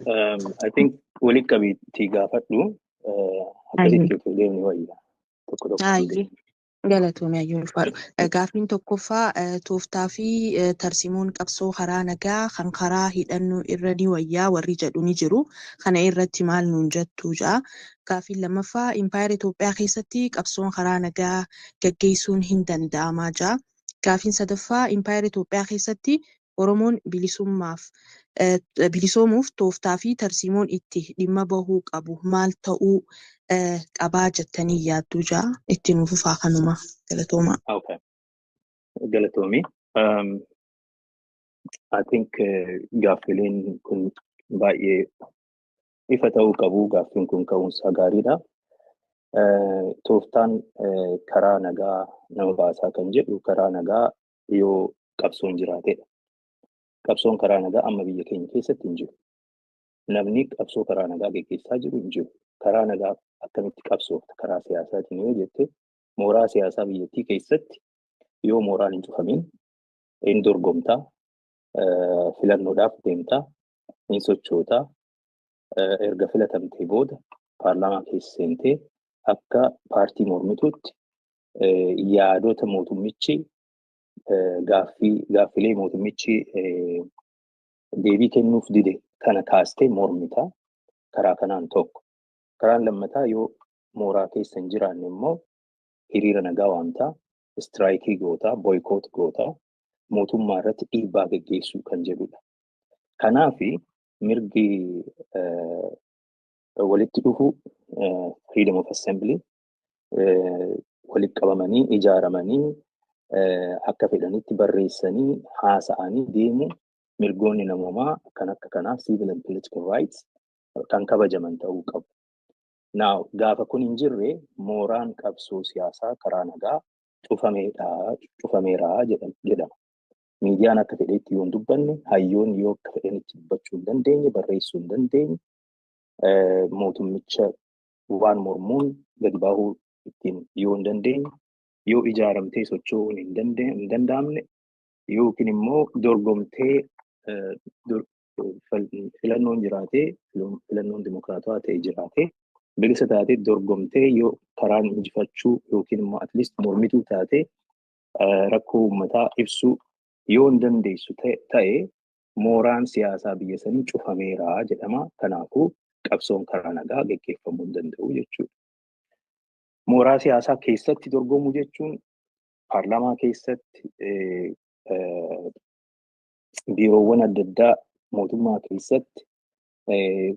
I think walitti qabiitii gaafadhu, akkasitti utuu deemni wayya. Tokko tokko. Ayyee. Galatoomii, ayyuu ulfaadhu. Gaaffiin tokkoffaa, tooftaa fi tarsimoon qabsoo karaa nagaa kan karaa hidhannoo irra ni wayyaa warri jedhu ni jiru. Kana irratti maal nuun jettu ja'a. Gaaffiin lammaffaa, Impaayera Itoophiyaa keessatti qabsoon karaa nagaa gaggeessuun hin danda'amaa ja'a. Gaaffiin sadaffaa, Impaayera Itoophiyaa keessatti Oromoon bilisummaaf bilisoomuuf tooftaa fi tarsimoon itti dhimma bahuu qabu maal ta'uu qabaa jettanii yaadduu ja'a. Itti nuuf fufaa, kanuma. Galatoomaa. Okay. Galatoomi. I think gaaffileen kun baay'ee ifa ta'uu qabu. Gaaffiin kun ka'umsa gaariidha. Tooftaan karaa nagaa nama baasaa kan jedhu karaa nagaa yoo qabsoon jiraatedha. Qabsoon karaa nagaa amma biyya keenya keessatti hin jiru. Namni qabsoo karaa nagaa geggeessaa jiru hin jiru. Karaa nagaa akkamitti qabsoofta karaa siyaasaatiin yoo jette, mooraa siyaasaa biyyattii keessatti yoo mooraan hin cufamin hin dorgomtaa, filannoodhaaf deemtaa, hin sochootaa, erga filatamtee booda paarlaamaa keessa seentee akka paartii mormituutti yaadota mootummichi gaaffilee mootummichi deebii kennuuf dide kana kaastee mormitaa karaa kanaan tokko. Karaan lammataa, yoo mooraa keessa hin jiraanne immoo hiriira nagaa waamtaa, strike gootaa, boycott gootaa, mootummaa irratti dhiibbaa geggeessuu kan jedhudha. Kanaafi mirgi walitti dhufu, freedom of assembly, walitti qabamanii ijaaramanii akka fedhanitti barreessanii haasa'anii deemu, mirgoonni namoomaa kan akka kanaa, civil and political rights, kan kabajaman ta'uu qabu. Now, gaafa kun hin jirre mooraan qabsoo siyaasaa karaa nagaa cufameera jedhama. Miidiyaan akka fedhetti yoo hin dubbanne, hayyoonni yoo akka fedhanitti dubbachuu hin dandeenye, barreessuu hin dandeenye, mootummicha waan mormuun gadi bahuu ittiin yoo hin dandeenye, yoo ijaaramtee socho'uun hin danda'amne, yookiin immoo dorgomtee filannoon jiraatee, filannoon dimokiraatawaa ta'e jiraatee, bilisa taatee dorgomtee yoo karaan injifachuu yookiin immoo at least mormituu taatee rakkoo uummataa ibsuu yoo hin dandeessu ta'e, mooraan siyaasaa biyya sanii cufameera jedhama. Kanaafuu qabsoon karaa nagaa geggeeffamuu hin danda'u jechuudha. Mooraa siyaasaa keessatti dorgomuu jechuun paarlaamaa keessatti, biiroowwan adda addaa mootummaa keessatti,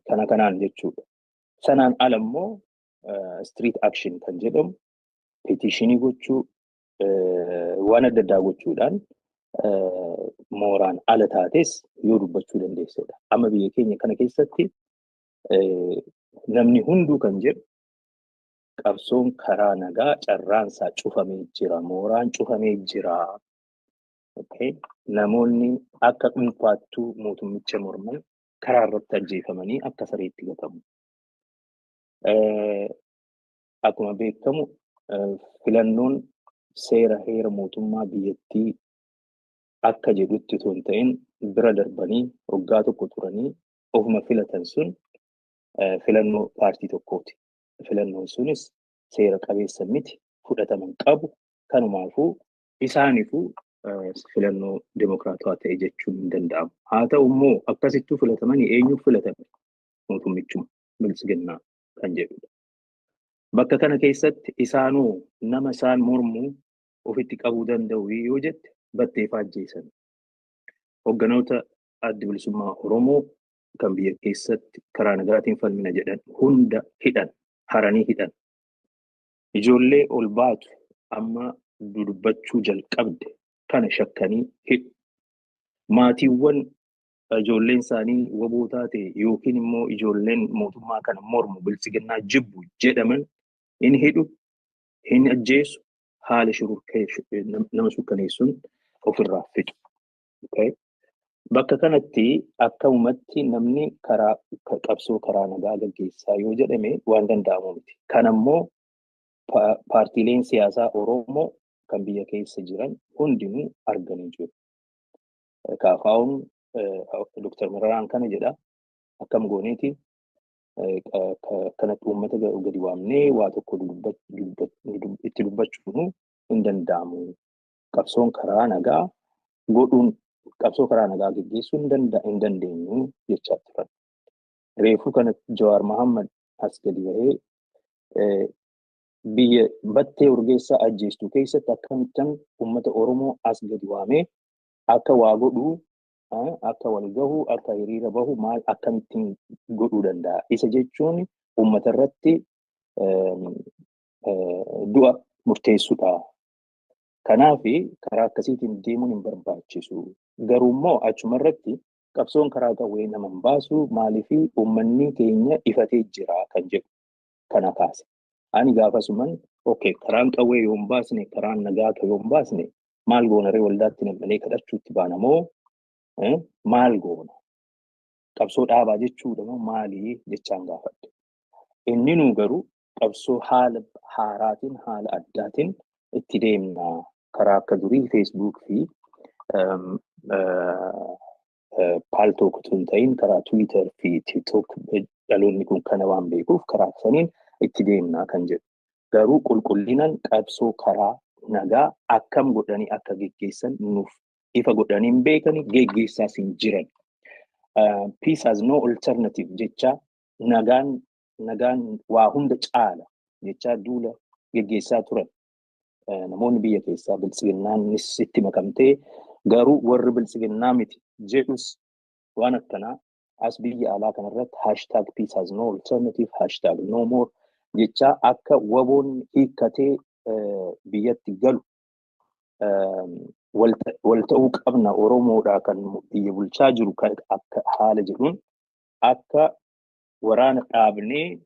kana kanaan jechuudha. Sanaan ala immoo street action kan jedhamu, petition gochuu, waan adda addaa gochuudhaan mooraan ala taates yoo dubbachuu dandeessedha. Amma biyya keenya kana keessatti namni hunduu kan jedhu qabsoon karaa nagaa carraansaa cufamee jira, mooraan cufamee jira. Namoonni akka dhuunfaattuu mootummicha morman karaa irratti ajjeefamanii akka sareetti gatamu. Akkuma beekamu filannoon seera heera mootummaa biyyattii akka jedhutti otoo hin ta'in bira darbanii waggaa tokko turanii ofuma filatan sun filannoo paartii tokkooti. Filannoon sunis seera qabeessa miti, fudhatama hin qabu. Kanumaafuu isaaniifuu filannoo dimokiraatawaa ta'e jechuun hin danda'amu. Haa ta'u immoo akkasittuu filatamanii eenyuuf filatame? Mootummichuma biltsiginnaa kan jedhudha. Bakka kana keessatti isaanuu nama isaan mormuu ofitti qabuu danda'u yoo jette, batteefaa ajjeesan. Hogganoota Adda Bilisummaa Oromoo kan biyya keessatti karaa nagaatiin falmina jedhan hunda hidhan, haranii hidhan. Ijoollee ol baatu amma dudubbachuu jalqabde kana shakkanii hidhu. Maatiiwwan ijoolleen isaanii waboo taate yookiin immoo ijoolleen mootummaa kana mormu, biltsiginnaa jibbu jedhaman hin hidhu, hin ajjeesu, haala nama sukkaneessuun ofirraa fixu. Bakka kanatti akkamumatti namni karaa qabsoo karaa nagaa gaggeessaa yoo jedhame waan danda'amu miti. Kanammoo paartiileen siyaasaa Oromoo kan biyya keessa jiran hundinuu arganii jiru. KFO'n Dr. Mararaan kana jedha. Akkam gooneeti akkanatti uummata gadi waamnee waa tokko itti dubbachuun hin danda'amu. Qabsoon karaa nagaa godhuun, qabsoo karaa nagaa geggeessuu hin dandeenyu jechaa turan. Reefuu kana Jawaar Mohammad as gadi bahee biyya Battee Urgeessaa ajjeestu keessatti akkamittan uummata Oromoo as gadi waamee akka waa godhuu, akka wal gahu, akka hiriira bahu maal akkamittiin godhuu danda'a? Isa jechuun uummata irratti du'a murteessuudha. Kanaaf karaa akkasiitiin deemuun hin barbaachisu. Garuu immoo achuma irratti qabsoon karaa qawwee nama hin baasu, maaliif uummanni keenya ifatee jira kan jedhu kana kaase. Ani gaafasuman, okay, karaan qawwee yoo hin baasne, karaan nagaa yoo hin baasne, maal goona ree? Waldaatti nam'anii kadhachuutti baana moo maal goona? Qabsoo dhaabaa jechuudha moo maalii jechaan gaafadhe. Inni nu garuu qabsoo haala haaraatiin, haala addaatiin itti deemna, karaa akka durii Facebook fi Paltalk utuu hin ta'in karaa Twitter fi TikTok, dhaloonni kun kana waan beekuuf karaa saniin itti deemna kan jedhu. Garuu qulqullinaan qabsoo karaa nagaa akkam godhanii akka geggeessan nuuf ifa godhanii hin beekani, geggeessaas hin jiran. "Peace has no alternative" jecha, nagaan waa hunda caala jechaa duula geggeessaa turan. Namoonni biyya keessaa Biltsiginnaanis itti makamtee, garuu warri Biltsiginnaa miti jedhus waan akkanaa as biyya alaa kanarratti #PeaceHasNoAlternative, #NoMore jechaa akka WBOn hiikkatee biyyatti galu, wal ta'uu qabna, Oromoodha kan biyya bulchaa jiru akka haala jedhuun akka waraana dhaabnee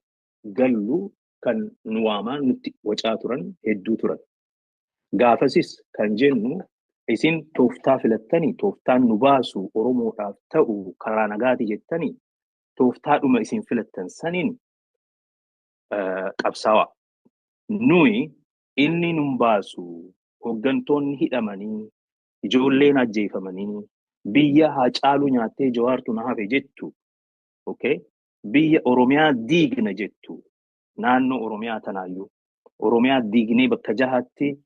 gallu kan nu waamaa nutti wacaa turan hedduu turan. Gaafasis kan jennu, isin tooftaa filattanii, tooftaan nu baasu, Oromoodhaaf ta'u karaa nagaati jettanii, tooftaadhuma isin filattan saniin qabsaawaa. Nuyi inni nun baasu, hooggantoonni hidhamanii, ijoolleen ajjeefamanii, biyya Haacaaluu nyaattee Jawaartu na hafe jettu, okay? Biyya Oromiyaa diigna jettu, naannoo Oromiyaa tanaayyuu Oromiyaa diignee bakka jahaatti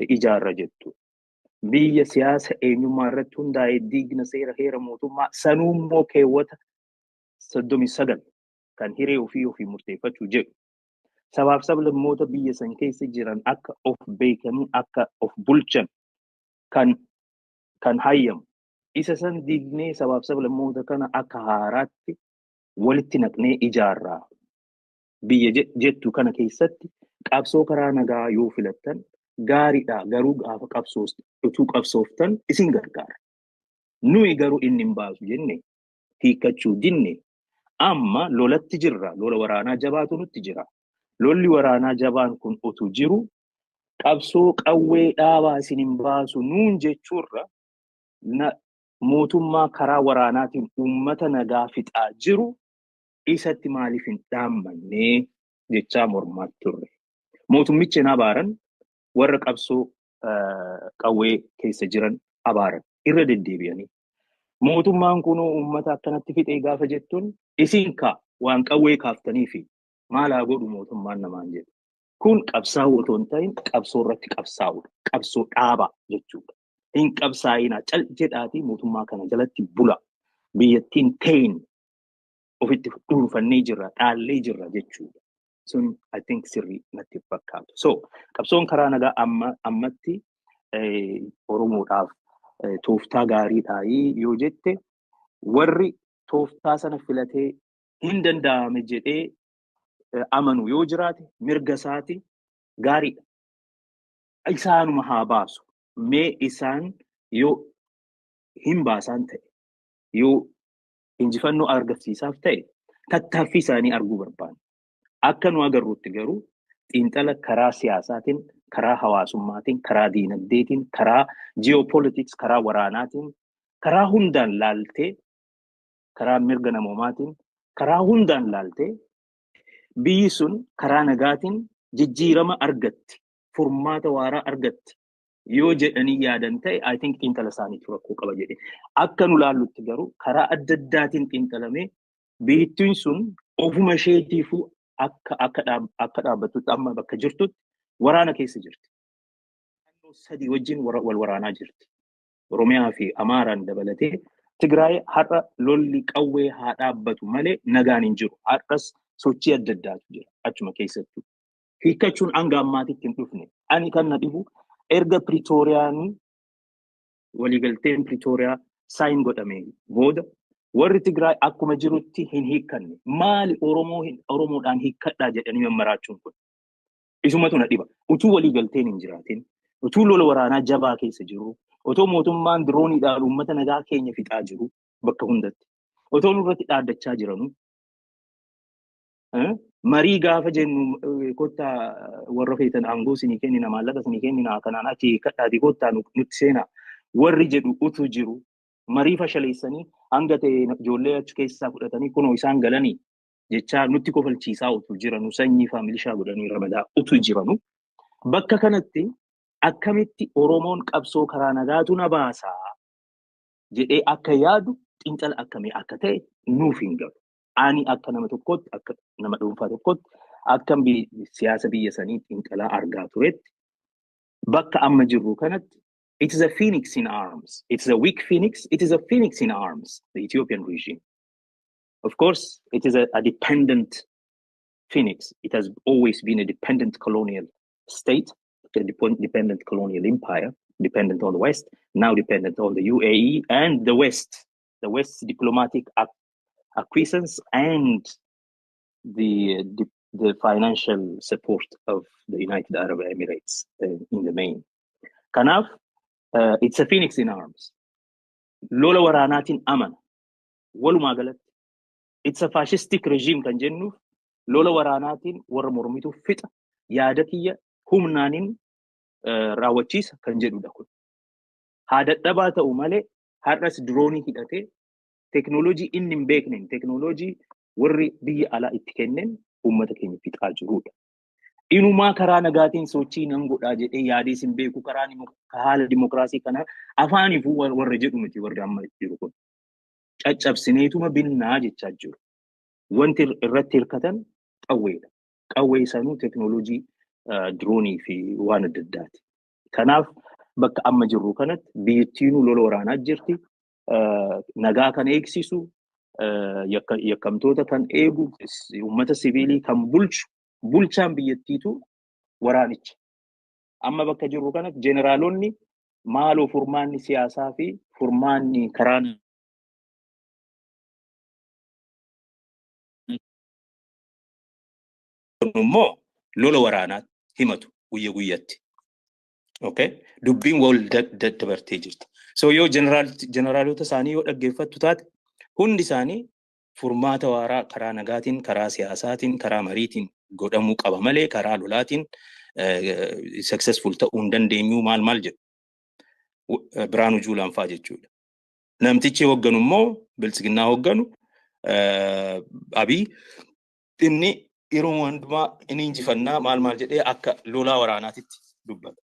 ijaarra jettu. Biyya siyaasa eenyummaa irratti hundaa'ee diigna, seera heera mootummaa sanuummoo keewwata 39 kan hiree ofii ofii murteeffachuu jedhu. Sabaaf sablammoota biyya san keessa jiran akka of beekanii akka of bulchan kan hayyamu. Isa san diignee sabaaf sablammoota kana akka haaraatti walitti naqnee ijaarraa. Biyya jettu kana keessatti qabsoo karaa nagaa yoo filattan gaariidha, garuu gaafa qabsoos utuu qabsooftan isin gargaara. Nuyi garuu inni hin baasu jenne, hiikkachuu dinne. Amma lolatti jirra, lola waraanaa jabaatu nutti jira. Lolli waraanaa jabaan kun utuu jiru qabsoo qawwee dhaabaa isin hin baasu nuun jechuurra, mootummaa karaa waraanaatiin uummata nagaa fixaa jiru isatti maaliif hin dhaammannee jechaa mormaa turre. Mootummichi hin abaaran, warra qabsoo qawwee keessa jiran abaaran irra deddeebi'anii. Mootummaan kun uummata akkanatti fixee gaafa jettuun, isin kaa waan qawwee kaaftanii fi maal haa godhu mootummaan namaan jedhu. Kun qabsaa'uu otoo hin ta'in qabsoo irratti qabsaa'uudha. Qabsoo dhaabaa jechuudha. Hin qabsaa'inaa, cal jedhaatii mootummaa kana jalatti bula. Biyyattiin ta'in ofitti dhuunfannee jirra, dhaallee jirra jechuudha. Sun I think sirrii natti fakkaatu. So qabsoon karaa nagaa amma ammatti Oromoodhaaf tooftaa gaariidhaa yoo jette, warri tooftaa sana filatee hin danda'ame jedhee amanu yoo jiraate mirga isaati, gaariidha. Isaanuma haa baasu. Mee isaan yoo hin baasaan ta'e, yoo injifannoo argamsiisaaf ta'e, tattaaffii isaanii arguu barbaanna. Akka nu agarrutti garuu xiinxala karaa siyaasaatiin, karaa hawaasummaatiin, karaa diinagdeetiin, karaa geopolitics, karaa waraanaatiin, karaa hundaan laaltee, karaa mirga namoomaatiin, karaa hundaan laaltee biyyi sun karaa nagaatiin jijjiirama argatti, furmaata waaraa argatti yoo jedhanii yaadan ta'e, I think xiinxala isaaniitu rakkoo qaba jedhe. Akka nu laallutti garuu karaa adda addaatiin xiinxalamee Biyyattiin sun ofuma isheetiifuu akka dhaabbattutti amma bakka jirtutti waraana keessa jirti. Naannoo sadii wajjin wal waraanaa jirti. Oromiyaa fi Amaaraan dabalatee Tigraay har'a lolli qawwee haa dhaabbatu malee nagaan hin jiru. Har'as sochii adda addaatu jira achuma keessattuu. Hiikkachuun hanga ammaatitti hin dhufne. Ani kan na dhibu, erga Piriitooriyaan, waliigalteen Piriitooriyaa sign godhame booda, warri Tigraay akkuma jirutti hin hiikkanne. Maali Oromoo Oromoodhaan hiikkadhaa jedhanii mammaraachuun kun? Isumatu na dhiba. Utuu waliigalteen hin jiraatin, utuu lola waraanaa jabaa keessa jiru, otoo mootummaan dirooniidhaan uummata nagaa keenya fixaa jiru bakka hundatti, otoo nurratti dhaaddachaa jiranu, marii gaafa jennu, kottaa warra feetan aangoo isinii kennina, maallaqa isinii kennina, kanaan achi hiikkadhaatii kottaa nutti seenaa warri jedhu utuu jiru, marii fashaleessanii hanga ta'e ijoollee achi keessaa fudhatanii kunoo isaan galanii jechaa nutti kofalchiisaa utuu jiranu, sanyii fi milishaa godhanii ramadaa utuu jiranu, bakka kanatti akkamitti Oromoon qabsoo karaa nagaatu na baasaa jedhee akka yaadu, xiinxala akkamii akka ta'e nuuf hin galu. Ani akka nama tokkotti, akka nama dhuunfaa tokkotti, akka siyaasa biyya sanii xiinxalaa argaa turetti, bakka amma jirru kanatti it is a phoenix in arms. It is a weak phoenix. It is a phoenix in arms, the Ethiopian regime. Of course, it is a dependent phoenix. It has always been a dependent colonial state, a dependent colonial empire, dependent on the West, now dependent on the UAE and the West, the West's diplomatic acquiescence and the financial support of the United Arab Emirates in the main. Kanaaf, it's a phoenix in arms. Lola waraanaatiin amana. Walumaa galatti. It's a fascistic regime kan jennuuf, lola waraanaatiin warra mormituu fixa, yaada kiyya humnaaniin raawwachiisa kan jedhudha kun. Haa dadhabaa ta'u malee har'as diroonii hidhatee, teknooloojii inni hin beekneen, teknooloojii warri biyya alaa itti kennen uummata keenya fixaa jirudha. Inumaa karaa nagaatiin sochii nan godhaa jedhee yaadee hin beeku. Karaa haala dimokiraasii kana afaaniifuu warra jedhu miti. Warri amma jiru kun. Caccabsineetuma binnaa jechaa jiru. Wanti irratti hirkatan qawweedha. Qawwee sanuu teknooloojii diroonii fi waan adda addaati. Kanaaf bakka amma jirru kanatti biyyattiinuu lola waraanaa jirti. Nagaa kan eegsisu, yakkamtoota kan eegu, uummata siviilii kan bulchu, bulchaan biyyattiitu waraanicha. Amma bakka jirru kanatti jeneraalonni maaloo furmaanni siyaasaa fi furmaanni karaa kun immoo lola waraanaa himatu guyya guyyatti. Okay? Dubbiin wal daddabartee jirti. So yoo jeneraalota isaanii yoo dhaggeeffattu taate, hundi isaanii furmaata waaraa karaa nagaatiin, karaa siyaasaatiin, karaa mariitiin godhamuu qaba malee karaa lolaatiin successful ta'uu hin dandeenyu maal maal jedhu. Biraanuu Juulaan fa'aa jechuudha. Namtichi hoogganu immoo, biltsiginnaa hoogganu Abiy, inni yeroo hundumaa inni injifannaa maal maal jedhee akka lolaa waraanaatitti dubbata.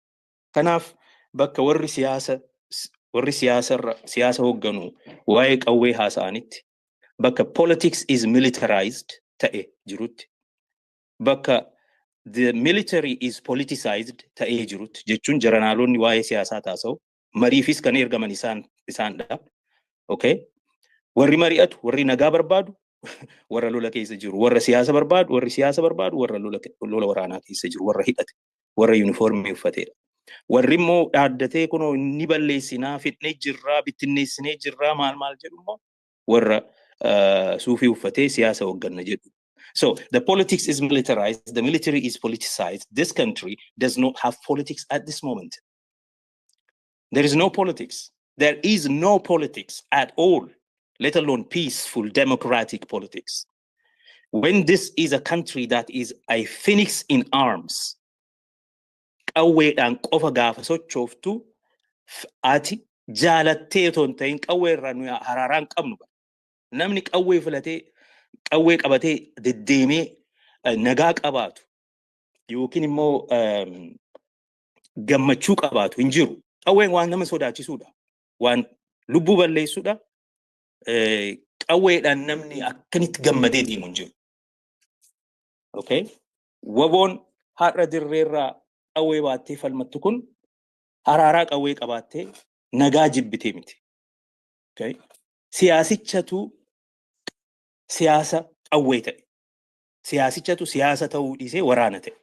Kanaaf bakka warri siyaasarra siyaasa hoogganu waa'ee qawwee haasa'anitti, bakka politics is militarized ta'e jirutti, bakka the military is politicized ta'ee jirutti jechuun, jeneraalonni waa'ee siyaasaa taasa'u, mariifis kan ergaman isaandha. Okay? Warri mari'atu, warri nagaa barbaadu warra lola keessa jiru, warra siyaasa barbaadu, warri siyaasa barbaadu warra lola waraanaa keessa jiru, warra hidhate, warra yuunifoormii uffatedha. Warri immoo dhaaddatee kunoo ni balleessinaa, fidnee jirraa, bittinneessinee jirraa maal maal jedhu immoo warra suufii uffatee siyaasa hoogganna jedhu. So the politics is militarized, the military is politicized. This country does not have politics at this moment. There is no politics. There is no politics at all, let alone peaceful democratic politics. When this is a country that is a phoenix in arms, qawweedhaan qofa gaafa sochooftu, ati jaalattee otoo hin ta'in qawwee irraa nuyi haraaraan qabnu. Namni qawwee filatee qawwee qabatee deddeemee nagaa qabaatu yookiin immoo gammachuu qabaatu hin jiru. Qawween waan nama sodaachisuudha. Waan lubbuu balleessuudha. Qawweedhaan namni akkanitti gammadee deemu hin jiru. Okay? WBOn har'a dirreerraa qawwee baattee falmattu kun haraaraa qawwee qabaattee nagaa jibbitee miti. Okay? Siyaasichatu siyaasa qawwee ta'e. Siyaasichatu siyaasa ta'uu dhiisee waraana ta'e.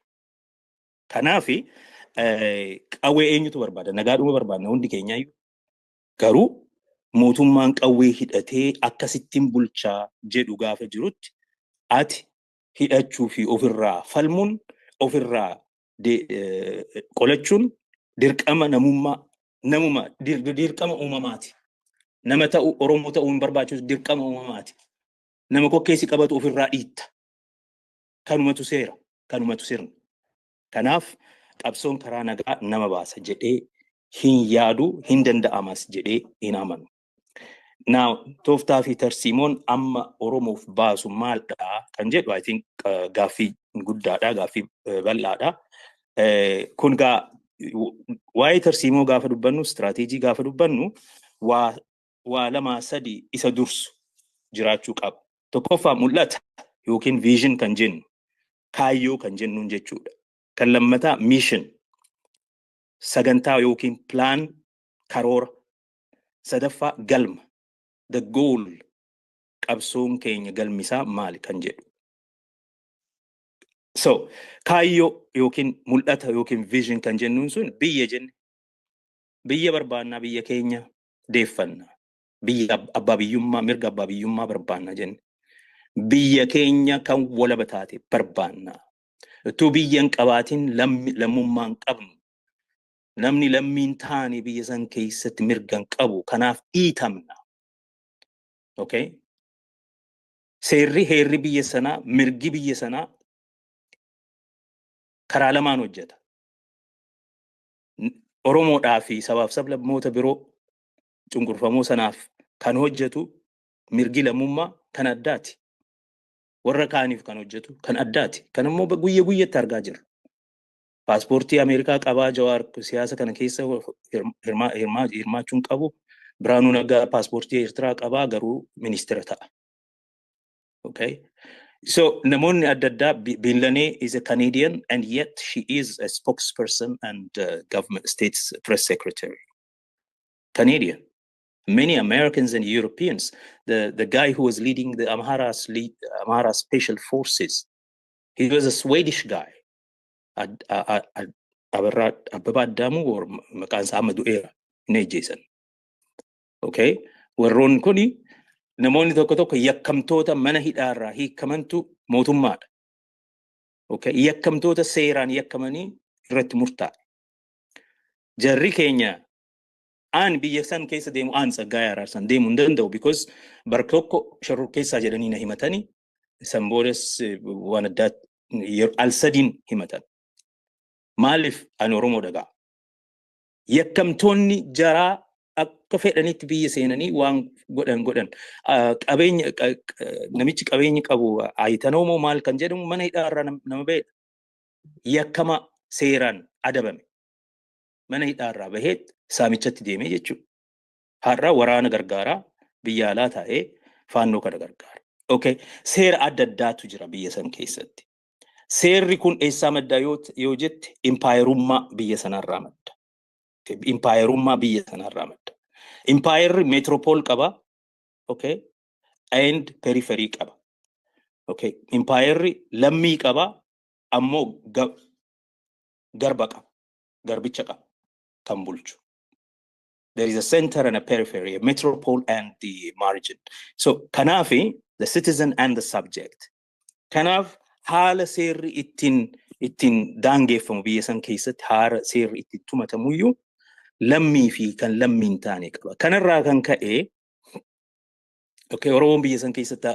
Kanaafi qawwee eenyutu barbaada? Nagaadhuma barbaadna hundi keenyaayyuu. Garuu mootummaan qawwee hidhatee akkasittiin bulchaa jedhu gaafa jirutti, ati hidhachuu fi ofirraa falmuun, ofirraa qolachuun dirqama namummaa, namuma dirqama uumamaati. Nama ta'u, Oromoo ta'uu hin barbaachisu, dirqama uumamaati. Nama kokkeessi qabatu ofirraa dhiitta. Kanumatu seera, kanumatu sirna. Kanaaf qabsoon karaa nagaa nama baasa jedhee hin yaadu, hin danda'amas jedhee hin amanu. Now, tooftaa fi tarsiimoon amma Oromoof baasu maaldha kan jedhu, I think gaaffii guddaadha, gaaffii bal'aadha. Kun gaa waa'ee tarsiimoo gaafa dubbannu, istiraateejii gaafa dubbannu, waa lamaa sadi isa dursu jiraachuu qaba. Tokkoffaa mul'ata yookiin vision kan jennu, kaayyoo kan jennuun jechuudha. Kan lammataa mission, sagantaa yookiin plan, karoora. Sadaffaa galma, the goal, qabsoon keenya galmisaa maali kan jedhu. So kaayyoo yookiin mul'ata yookiin vision kan jennuun sun biyya jenne, biyya barbaannaa, biyya keenya deeffanna, biyya abbaa biyyummaa, mirga abbaa biyyummaa barbaanna jenne, biyya keenya kan walaba taate barbaanna. Utuu biyya hin qabaatin lammummaa hin qabnu. Namni lammiin taane biyya san keessatti mirga hin qabu. Kanaaf dhiitamna. Okay? Seerri heerri biyya sanaa, mirgi biyya sanaa karaa lamaan hojjeta. Oromoodhaa fi sabaaf sablammoota biroo cunqurfamoo sanaaf kan hojjetu mirgi lammummaa kan addaati. Warra kaaniif kan hojjetu kan addaati. Kan immoo guyya guyyatti argaa jirra. Paaspoortii Ameerikaa qabaa Jawaar, siyaasa kana keessa hirmaachuun qabu. Biraanuu Naggaa paaspoortii Eertiraa qabaa, garuu ministeera ta'a. Okay. So namoonni adda addaa, Binlanee is a Canadian and yet she is a spokesperson and government state's press secretary. Canadian. Many Americans and Europeans, the guy who was leading the Amhara Special Forces, he was a Swedish guy. Abbabaa Addaamuu or maqaan isaa amma du'eera, hin ajjeesan. Okay? Warroon kuni namoonni tokko tokko yakkamtoota mana hidhaarraa hiikamantu mootummaadha. Okay? Yakkamtoota seeraan yakkamanii irratti murtaa'e. Jarri keenya aan biyya san keessa deemu, aan Tsaggaayee Araarsan deemuu hin danda'u, because bara tokko shororkeessaa jedhanii na himatanii, san boodas waan addaa al sadiin himatan. Maaliif? Ani Oromoo dhagaa. Yakkamtoonni jaraa akka fedhanitti biyya seenanii waan godhan godhan. Qabeenya namichi qabeenya qabu Ayitanoomoo maal kan jedhamu mana hidhaa irraa nama ba'edha. Yakkama seeraan adabame. Mana hidhaa irraa bahee saamichatti deemee jechuudha. Har'a waraana gargaaraa, biyya alaa taa'ee faannoo kana gargaara. Okay. Seera adda addaatu jira biyya san keessatti. Seerri kun eessaa madda yoo jette, impaayerummaa biyya sanarraa madda. Impaayerummaa biyya sanarraa madda. Impaayerri metropool qaba. Okay. And periphery qaba. Okay. Impaayerri lammii qaba, ammoo garba qaba. Garbicha qaba kan bulchu. There is a center and a periphery, a metropole and the margin. So kanaafi the citizen and the subject. Kanaaf haala seerri ittiin daangeffamu biyya san keessatti, haala seerri ittiin tumatamuyyuu lammii fi kan lammii hin taane qaba. Kanarraa kan ka'e, okay, Oromoon biyya san keessatti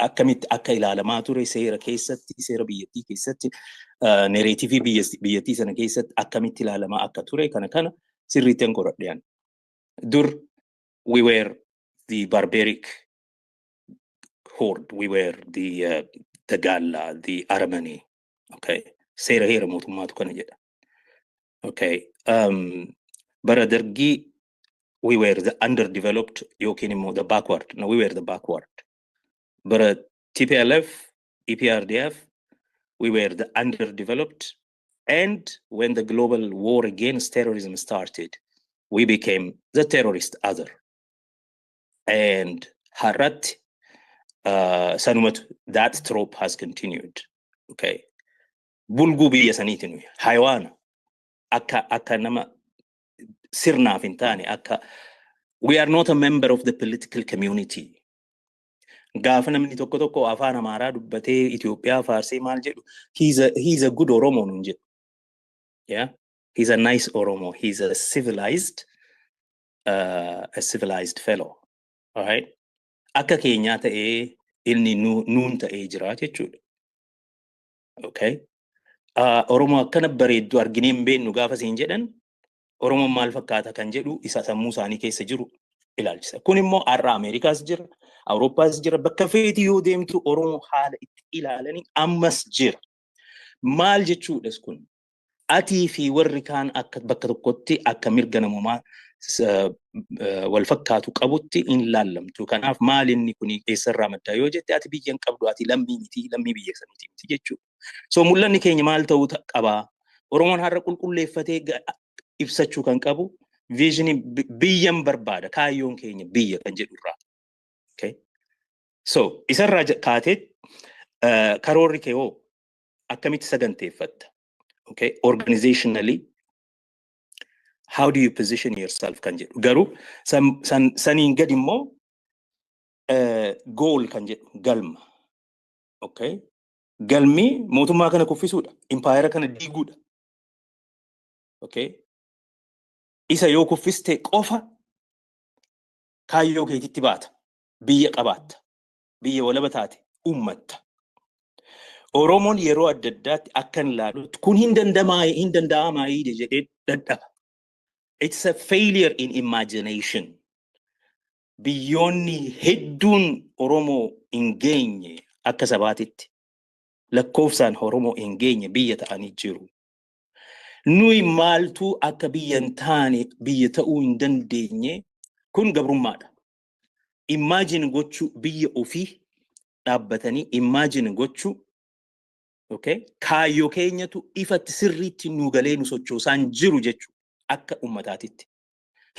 akkamitti akka ilaalamaa ture seera keessatti, seera biyyattii keessatti, narrative biyyattii sana keessatti akkamitti ilaalamaa akka ture kana sirriitti hin qoradhe. Dur we were the barbaric horde, we were the Galla, the Armani. Okay, seera heera mootummaatu kana jedha. Okay, bara dargii We were the underdeveloped yookiin immoo the backward. No, we were the backward. Bara TPLF, EPRDF, we were the underdeveloped. And when the global war against terrorism started, we became the terrorist other. And har'atti sanumatu, that trope has continued. Okay. Bulguu biyya saniiti nuyi. Hayawaana. Akka nama sirnaaf hin taane, akka we are not a member of the political community. Gaafa namni tokko tokko afaan Amaaraa dubbatee Itoophiyaa faarsee maal jedhu, he's a good Oromo nun jedhu. Yeah. He's a nice Oromo. He's a civilized fellow. All right. Akka keenyaa ta'ee inni nuun ta'ee jira jechuudha. Okay. Oromoo akkana bareeddu arginee hin beeknu gaafa siin jedhan, Oromoon maal fakkaata kan jedhu isa sammuu isaanii keessa jiru ilaalchisa. Kun immoo har'a Ameerikaas jira, Awurooppaas jira, bakka feeti yoo deemtu Oromoo haala itti ilaalanii ammas jira. Maal jechuudhas kun? Atii fi warri kaan akka bakka tokkotti akka mirga namummaa wal fakkaatu qabutti hin laallamtu. Kanaaf maal inni kun eessarraa maddaa yoo jette, ati biyya hin qabdu, ati lammii miti, lammii biyya saniiti miti jechuudha. So mul'anni keenya maal ta'uu qabaa? Oromoon har'a qulqulleeffatee ibsachuu kan qabu visionii biyyan barbaada, kaayyoon keenya biyya kan jedhu irraa. Okay. So isarraa kaatee karoorri kee hoo akkamitti saganteeffatta? Okay. Organizationally, how do you position yourself kan jedhu. Garuu saniin gadi immoo goal kan jedhu, galma. Okay. Galmi mootummaa kana kuffisuudha. Impaayera kana diiguudha. Okay. Isa yoo kuffiste qofa kaayyoo keetitti baata. Biyya qabaatta. Biyya walaba taate uummatta. Oromoon yeroo adda addaatti akka hin ilaalutti kun hin danda'amaayii jedhee dadhaba. It's a failure in imagination. Biyyoonni hedduun Oromoo hin geenye akka sabaatitti, lakkoofsaan Oromoo hin geenye biyya ta'anii jiru. Nuyi maaltu akka biyya hin taane, biyya ta'uu hin dandeenye? Kun gabrummaadha. Imagine gochuu, biyya ofii dhaabbatanii imagine gochuu, okay? Kaayyoo keenyatu ifatti sirriitti nu galee nu sochoosaan jiru jechuudha akka ummataatitti.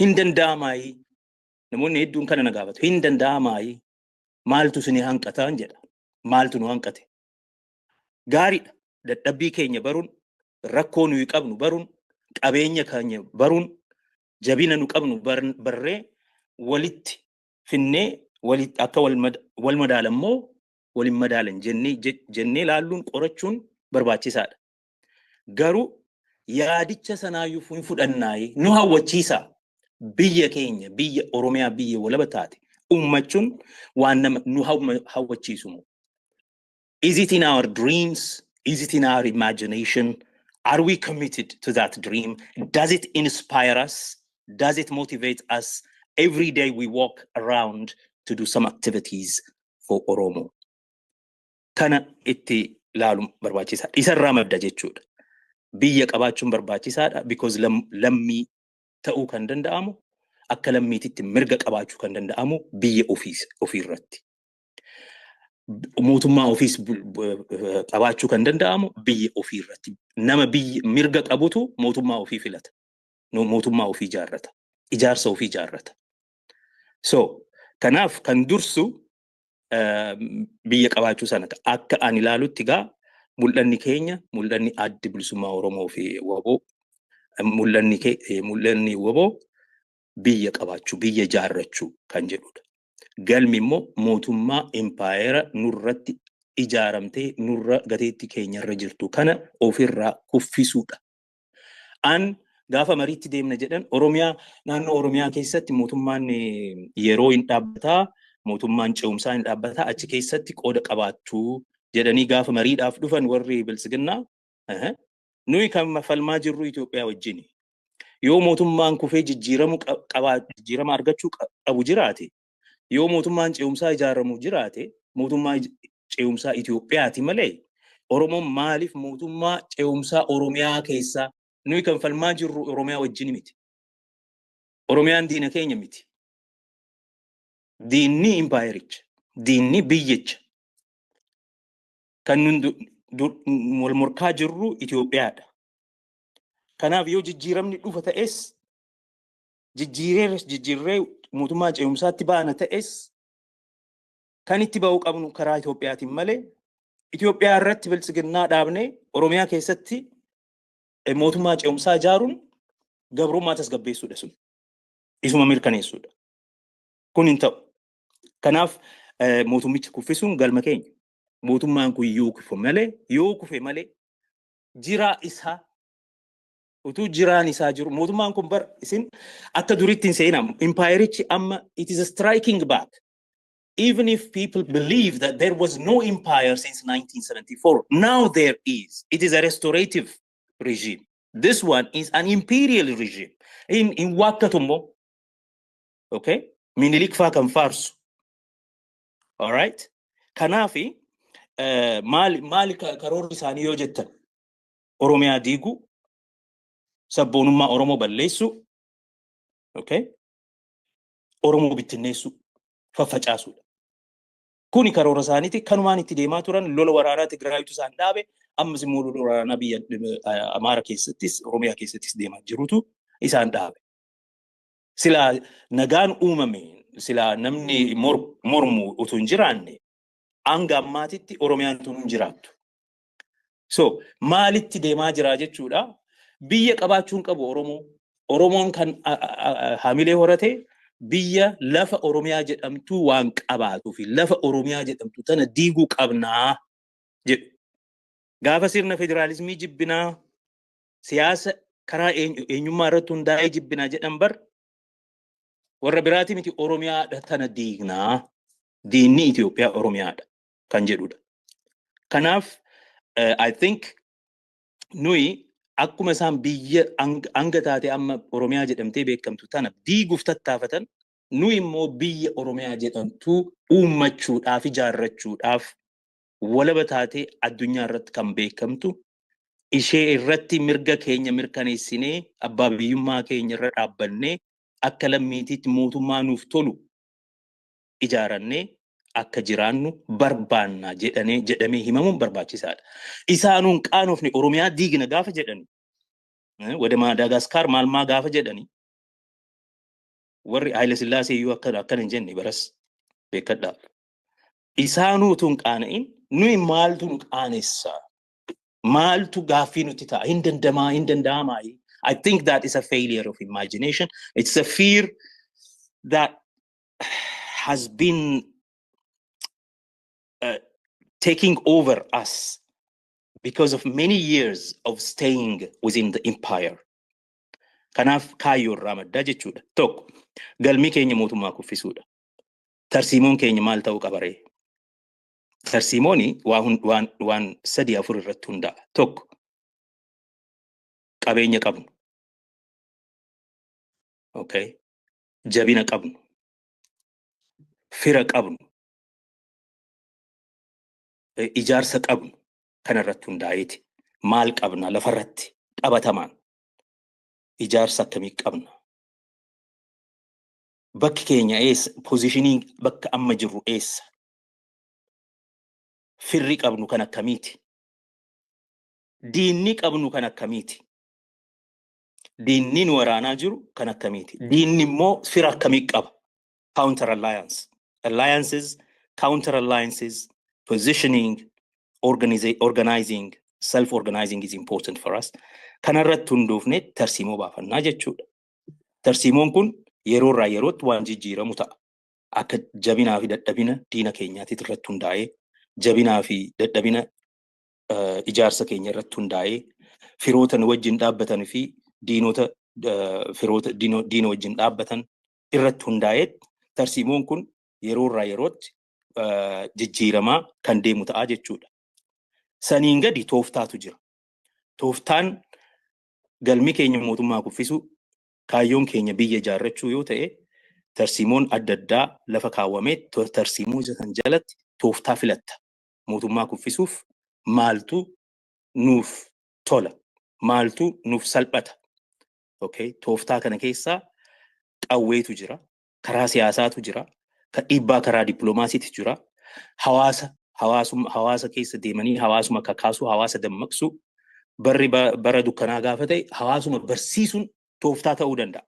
Hin danda'amaayii, namoonni hedduun kana na gaafatu. Hin danda'amaayii, maaltu isin hanqataan jedha. Maaltu nu hanqate? Gaariidha. Dadhabbii keenya baruun, rakkoo nuyi qabnu baruun, qabeenya keenya baruun, jabina nu qabnu barree walitti finnee walitti akka wal madaalan moo waliin madaalan jennee laalluun qorachuun barbaachisaadha. Garuu yaadicha sanaayyuu hin fudhannaayi, nu hawwachiisa. Biyya keenya, biyya Oromiyaa, biyya walaba taate uummachuun waan nama nu hawwachiisu moo? Is it in our dreams? Is it in our imagination? Are we committed to that dream? Does it inspire us? Does it motivate us every day we walk around to do some activities for Oromo? Kana itti ilaaluun barbaachisaadha. Isarraa madda jechuudha. Biyya qabaachuun barbaachisaadha because lammii ta'uu kan danda'amu, akka lammiititti mirga qabaachuu kan danda'amu biyya ofiirratti. Mootummaa ofiis qabaachuu kan danda'amu biyya ofiirratti. Nama biyya mirga qabutu mootummaa ofii filata. Mootummaa ofii ijaarrata. Ijaarsa ofii ijaarrata. So kanaaf kan dursu biyya qabaachuu sana. Akka ani ilaalutti gaa, mul'anni keenya, mul'anni Addi Bilisummaa Oromoo fi WBO, mul'anni WBO biyya qabaachuu, biyya ijaarrachuu kan jedhudha. Galmi immoo mootummaa impaayera nurratti ijaaramtee nurra gateetti keenyarra jirtu kana ofirraa kuffisuudha. An gaafa mariitti deemna jedhan, Oromiyaa, naannoo Oromiyaa keessatti mootummaan yeroo hin dhaabbataa, mootummaan ce'umsaa hin dhaabbataa, achi keessatti qooda qabaachuu jedhanii gaafa mariidhaaf dhufan warri bilisiginnaa, nuyi kan falmaa jirru Itoophiyaa wajjini. Yoo mootummaan kufee jijjiiramu qabaa, jijjiirama argachuu qabu jiraate, yoo mootummaan ce'umsaa ijaaramu jiraate, mootummaa ce'umsaa Itoophiyaati malee Oromoon maaliif mootummaa ce'umsaa Oromiyaa keessaa? Nuyi kan falmaa jirru Oromiyaa wajjin miti. Oromiyaan diina keenya miti. Diinni impaayericha. Diinni biyyicha. Kan nun wal morkaa jirru Itoophiyaadha. Kanaaf yoo jijjiiramni dhufa ta'es, jijjiireerras, jijjiirree mootummaa ce'umsaatti baana ta'es, kan itti ba'uu qabnu karaa Itoophiyaatiin malee Itoophiyaa irratti biltsiginnaa dhaabnee Oromiyaa keessatti mootummaa ce'umsaa ijaaruun gabrummaa tasgabbeessuudha sun. Isuma mirkaneessuudha. Kun hin ta'u. Kanaaf mootummicha kuffisuun galma keenya. Mootummaan kun yoo kufe malee jiraa isaa utuu jiraan isaa jiru mootummaan kun bar isin akka duritti hin seenamu. Impaayerichi amma it is a striking back. Even if people believe that there was no empire since 1974, now there is. It is a restorative regime. This one is an imperial regime. In waakkatu immoo, okay? Minilik faa kan faarsu. All right? Kanaafi maali maali karoorri isaanii yoo jettan, Oromiyaa diiguu, sabboonummaa Oromoo balleessuu, okay? Oromoo bittinneessuu, faffacaasuudha. Kuni karoora isaaniiti. Kanumaan itti deemaa turan. Lola waraanaa Tigraayitu isaan dhaabe. Ammas immoo lola waraanaa biyya Amaara keessattis Oromiyaa keessattis deemaa jirutu isaan dhaabe. Silaa nagaan uumame, silaa namni mormu utuu hin jiraanne, hanga ammaatitti Oromiyaan tun hin jiraattu. So maalitti deemaa jira jechuudha. Biyya qabaachuun qabu Oromoo. Oromoon kan hamilee horate biyya lafa Oromiyaa jedhamtu waan qabaatuu fi lafa Oromiyaa jedhamtu tana diiguu qabnaa jedhu. Gaafa sirna federaalizimii jibbinaa, siyaasa karaa eenyummaa irratti hundaa'ee jibbinaa jedhan bar warra biraati miti, Oromiyaadha tana diignaa, diinni Itoophiyaa Oromiyaadha kan jedhudha. Kanaaf I think nuyi akkuma isaan biyya hanga taate amma Oromiyaa jedhamtee beekamtu tana diiguuf tattaafatan, nuyi immoo biyya Oromiyaa jedhamtu uummachuudhaaf, ijaarrachuudhaaf, walaba taatee addunyaa irratti kan beekamtu, ishee irratti mirga keenya mirkaneessinee, abbaa biyyummaa keenya irra dhaabbannee, akka lammiitiitti mootummaa nuuf tolu ijaarannee akka jiraannu barbaanna jedhamee jedhamee himamuun barbaachisaadha. Isaanuun qaanofne Oromiyaa diigna gaafa jedhani, wada Maadaagaskaar maal maa gaafa jedhani, warri Haayile Sillaasee iyyuu akkana hin jenne baras beekadhaa. Isaanuu utuu hin qaana'in nuyi maaltu nu qaanessa? Maaltu gaaffii nutti ta'a? Hin dandamaa, hin danda'amaa? I think that is a failure of imagination. It's a fear that has been taking over us because of many years of staying within the empire. Kanaaf kaayyoo irraa maddaa jechuudha. Tokko, galmi keenya mootummaa kuffisuudha. Tarsiimoon keenya maal ta'uu qaba ree? Tarsiimooni waan sadii afur irratti hundaa'a. Tokko, qabeenya qabnu. Okay. Jabina qabnu. Fira qabnu. Ijaarsa qabnu kanarratti hundaa'eeti. Maal qabna lafarratti qabatamaan? Ijaarsa akkamii qabna? Bakki keenya eessa? Positionii bakka amma jirru eessa? Firri qabnu kan akkamiiti? Diinni qabnu kan akkamiiti? Diinni nu waraanaa jiru kan akkamiiti? Diinni immoo fira akkamii qaba? Counter alliance. Alliances, counter alliances, positioning, organizing, self-organizing is important for us. Kanarratti hundoofne tarsiimoo baafannaa jechuudha. Tarsiimoon kun yeroo irraa yerootti waan jijjiiramu ta'a. Akka jabinaa fi dadhabina diina keenyaatti irratti hundaa'ee, jabinaa fi dadhabina ijaarsa keenya irratti hundaa'ee, firoota nu wajjin dhaabbatan fi diinota firoota diina wajjin dhaabbatan irratti hundaa'ee tarsiimoon kun yeroo irraa yerootti jijjiiramaa kan deemu ta'a jechuudha. Saniin gadi tooftaatu jira. Tooftaan galmi keenya mootummaa kuffisuu, kaayyoon keenya biyya ijaarrachuu yoo ta'e, tarsiimoon adda addaa lafa kaawwamee tarsiimoo san jalatti tooftaa filatta. Mootummaa kuffisuuf maaltu nuuf tola? Maaltu nuuf salphata? Okay, tooftaa kana keessaa Qawweetu jira, karaa siyaasaatu jira, kan dhiibbaa karaa dippiloomaasiitu jira. Hawaasa keessa deemanii hawaasuma kakaasuu, hawaasa dammaqsuu, barri bara dukkanaa gaafa ta'e hawaasuma barsiisuun tooftaa ta'uu danda'a.